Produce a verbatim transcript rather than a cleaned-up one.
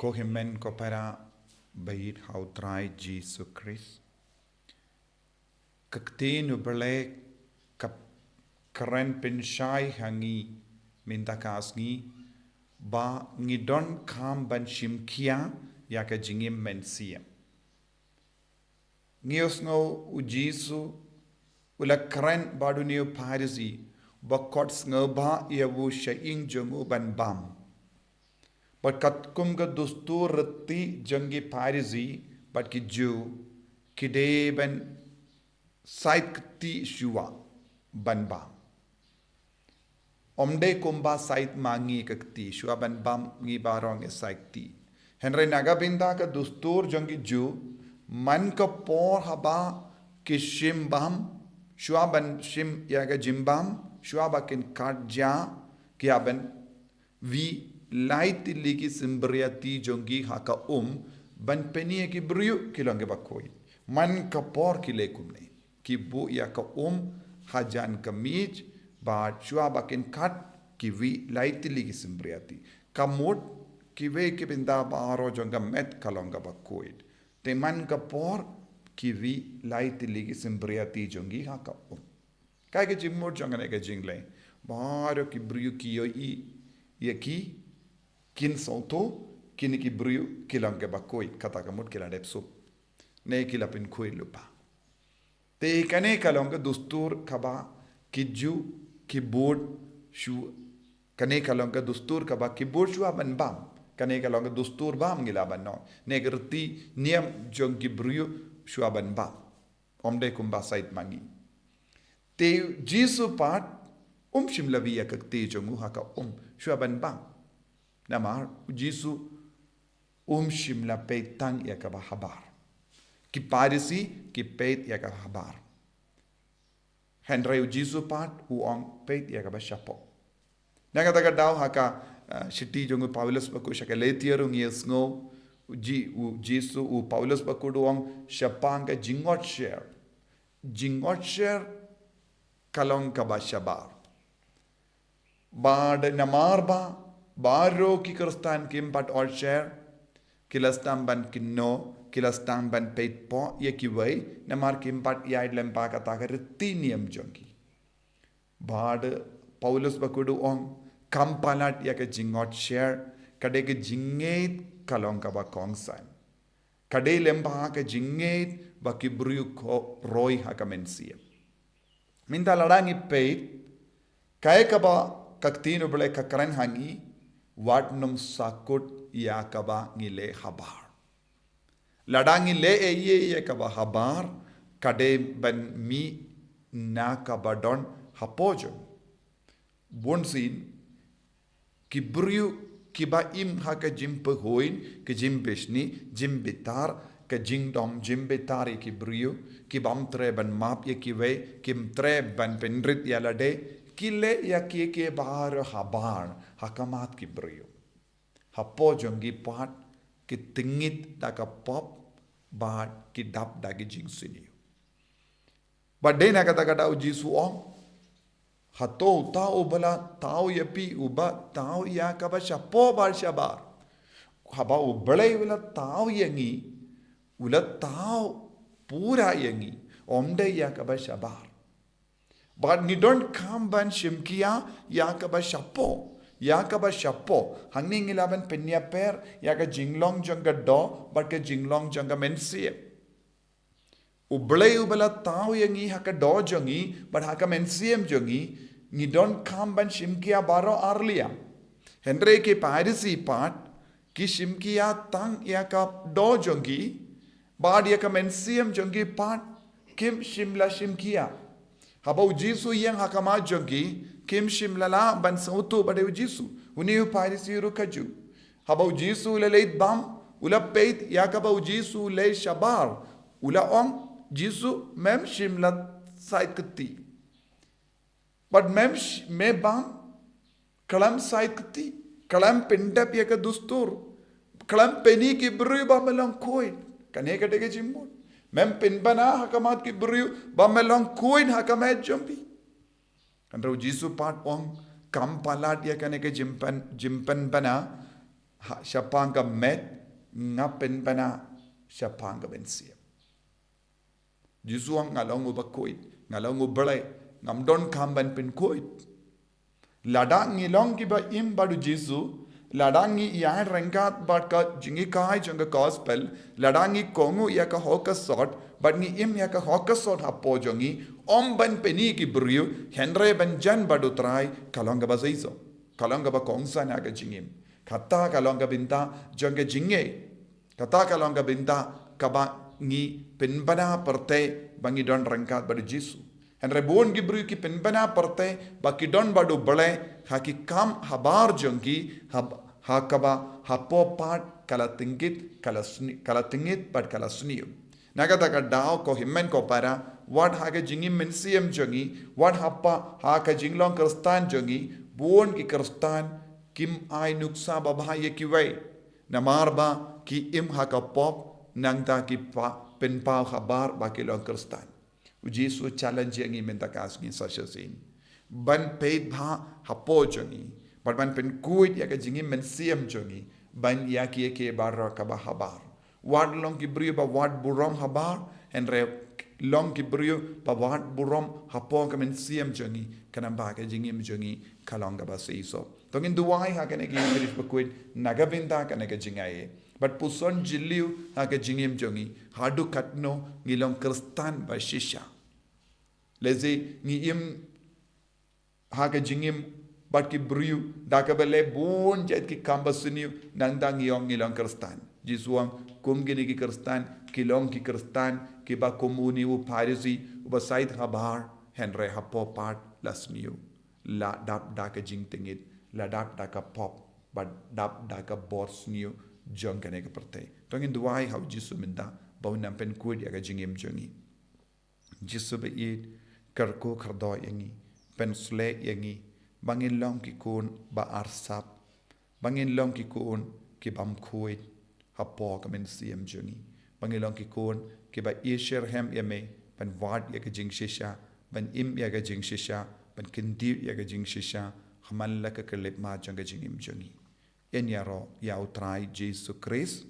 Ko hynmen ko para ba ïeit ha u Trai Jisu Khrist. Ka ktien u Blei ka kren pynshai ha ngi mynta ka sngi ba ngi donkam ban shim khia ïa ka jingim mynsiem. Ngi ïohsngew u Jisu u la kren bad une u Pharisi ba khot sngewbha ïa u sha ïing jong u ban bam. Bad katkum ka dustur riti jong ki Pharisi bad ki Jiw, ki dei ban sait kti shuwa ban bam. Ym dei kumba sait ma ngi ka kti, shuwa ban bam ngi baroh ngi sait kti. Hynrei na ka bynta ka dustur jong ki Jiw, man ka por haba ki shim bam, shuwa ban shim ïa ka jingbam, shuwa ba kin kat ja, ki hap ban wih lai tylli ki symbriati jong ki ha ka um ban pyni ïa ki briew ki long kiba khuid. Man ka por ki leh kumne, ki buh ïa ka um hajan ka miej, bad shuwa ba kin kat ki wih lai tylli ki symbriati. Ka mut kiwei ki bynta baroh jong ka met ka long kaba khuid. Te man ka por ki wih lai tylli ki symbriati jong ki ha ka um. Kaei ka jingmut jong kane ka jingleh? Baroh ki briew ki ïohi ïa ki, kin sngewthuh kine ki briew ki long kiba khuid, kata ka mut ki la dep suk ne ki la pynkhuid lypa. Te kane ka long ka dustur kaba ki Jiw ki bud shu, kane ka long ka dustur kaba ki bud shuwa ban bam. Kane ka long ka dustur bam ngi lah ban ong, ne ka riti niam jong ki briew shuwa ban bam. Ym dei kumba sait ma ngi. Te u Jisu pat um shym la wih ïa ka kti jong u ha ka um shuwa ban bam. Namar u Jisu um shym la peit tang ïa kaba habar. Ki Pharisi ki peit ïa kaba habar. Hynrei u Jisu pat u ong peit ïa kaba shapoh. Na kata ka daw ha ka, eh, shithi jong u Paulus bakhuid sha ki Galatia ruh ngi ïohsngew u Ji-, u Jisu, u Paulus bakhuid u ong shaphang ka jingngeit sher. Jingngeit sher ka long kaba shabar. Bad namar ba baroh ki Khristan kim pat ot sher, ki la sdang ban kynnoh, ki la sdang ban peit poh ïa kiwei, namar kim pat ïaid lyngba kata ka riti niam jong ki. Bad Paulus bakhuid u ong, kam palat ïa ka jingngeit sher, ka dei ka jingngeit ka long kaba kongsan. Ka dei lyngba ka jingngeit ba ki briew ko roi ha ka mynsiem. Mynta lada ngi peit kaei kaba ka ktien u Blei ka kren ha ngi, wat nym sakut ïa kaba ngi leh habar. Lada ngi leh ei ei ïa kaba habar, ka dei ban mih na kaba don hapoh jong. Bunsien ki briew kiba im ha ka jingpyrkhat, ka jingbishni, jingbitar, ka jingdom jingbitar ïa ki briew, ki bym treh ban map ïa kiwei, kim treh ban pynrit ïa lade, ki leh ïa kiei kiei baroh habar ha khmat ki briew. Hapoh jong ki pat ki tngit da ka pop bad ki dap da ki jingsniew. Bad dei na kata ka daw u Jisu u ong, hato uta uba la thaw ïa phi uba thaw ïa kaba shapoh bad shabar? Haba u Blei u la thaw ïa ngi, u la thaw pura ïa ngi, ym dei ïa kaba shabar. Bad ngi donkam ban shim khia ïa kaba shapoh, ïa kaba shapoh. Hangne ngi lah ban pynïapher ïa ka jinglong jong ka doh bad ka jinglong jong ka mynsiem. U Blei uba la thaw ïa ngi ha ka doh jong ngi bad ha ka mynsiem jong ngi, ngi donkam ban shim khia baroh arliang. Hynrei ki Pharisi pat ki shim khia tang ïa ka doh jong ki, bad ïa ka mynsiem jong ki pat kim shym la shim khia. Haba u Jisu u ïeng ha khmat jong ki, kim shym la lah ban sngewthuh ba dei u Jisu. Une u Pharisi ruh kajuh. Haba u Jisu u la leit bam, u la peit ïa kaba u Jisu u leh shabar, u la ong, Jisu, mem shym la sait kti. Bad mem sh-, me bam, khlem sait kti, khlem pyndep ïa ka dustur, khlem pyni ki briew ba me long khuid. Kane ka dei ka jingmut. Mem pynbna ha khmat ki briew ba me long khuid ha ka met jong phi. Hynrei u Jisu pat u ong, kam palat ïa kane ka jingpyn-, jingpynbna ha, shaphang ka met, nga pynbna shaphang ka mynsiem. Jisu ong nga long u bakhuid, nga long u Blei, ngam donkam ban pynkhuid. Lada ngi long kiba im bad u Jisu, lada ngi ïaid ryngkat bad ka jinghikai jong ka gospel, lada ngi kohnguh ïa ka hok ka sot, bad ngi im ïa ka hok ka sot hapoh jong ngi, ym ban pyni ki briew, hynrei ban jan bad u Trai, ka long kaba shisha, ka long kaba kongsan ha ka jingim. Kata ka long ka bynta jong ka jingngeit. Kata ka long ka bynta kaba ngi pynbna pyrthei ba ngi don ryngkat bad u Jisu. Hynrei bun ki briew ki pynbna pyrthei ba ki don bad u Blei ha ki kam habar jong ki, ha, ha kaba hapoh pat ka la tyngkit, ka la sni-, ka la tyngkit bad ka la sniew. Na kata ka daw ko hynmen ko para, wat ha ka jingim mynsiem jong ngi, wat hapoh ha ka jinglong Khristan jong ngi, bun ki Khristan kim ai nuksa babha ïa kiwei. Namar ba ki im ha ka pop, nangta ki pa-, pynpaw habar ba ki long Khristan. U Jisu challenge ïa ngi mynta ka sngi sa shisien. Ban peit bha hapoh jong ngi. Bad ban pynkhuid ïa ka jingim mynsiem jong ngi. Ban ïa ki ïa ki baroh kaba habar. Wat long ki briew ba wad burom habar, hynrei long ki briew ba wad burom hapoh ka mynsiem jong ngi, khnang ba ka jingim jong ngi ka long kaba shisha. To ngin duwai ha kane ka Eucharist bakhuid na ka bynta kane ka jingaiei. Bad puson jylliew ha ka jingim jong ngi, haduh katno ngi long Khristan ba shisha. Lehse ngi im ha ka jingim bad ki briew da kaba leh bun jait ki kam ba sniew, nangta ngi ong ngi long Khristan. Jisu ong kum kine ki Khristan, ki long ki Khristan kiba kum une u Pharisi uba shait habar, hynrei hapoh pat la sniew. La dap da ka jingtyngkhuid, la dap da ka pop, bad dap da ka bor sniew jong kane ka pyrthei. To ngin duwai ha u Jisu mynta ba un nang pynkhuid ïa ka jingim jong ngi. Jisu baieit, kyrkhu kyrdoh ïa ngi, pynshlei ïa ngi ba ngin long ki khun ba arsap, ba ngin long ki khun ki bym khuid hapoh ka mynsiem jong ngi, ba ngin long ki khun kiba ïasyrhem ïa me, ban wad ïa ka jingshisha, ban im ïa ka jingshisha, ban kyntiew ïa ka jingshisha ha man la ka khyllipmat jong ka jingim jong ngi. Yn ïaroh ïa u Trai Jisu Khrist.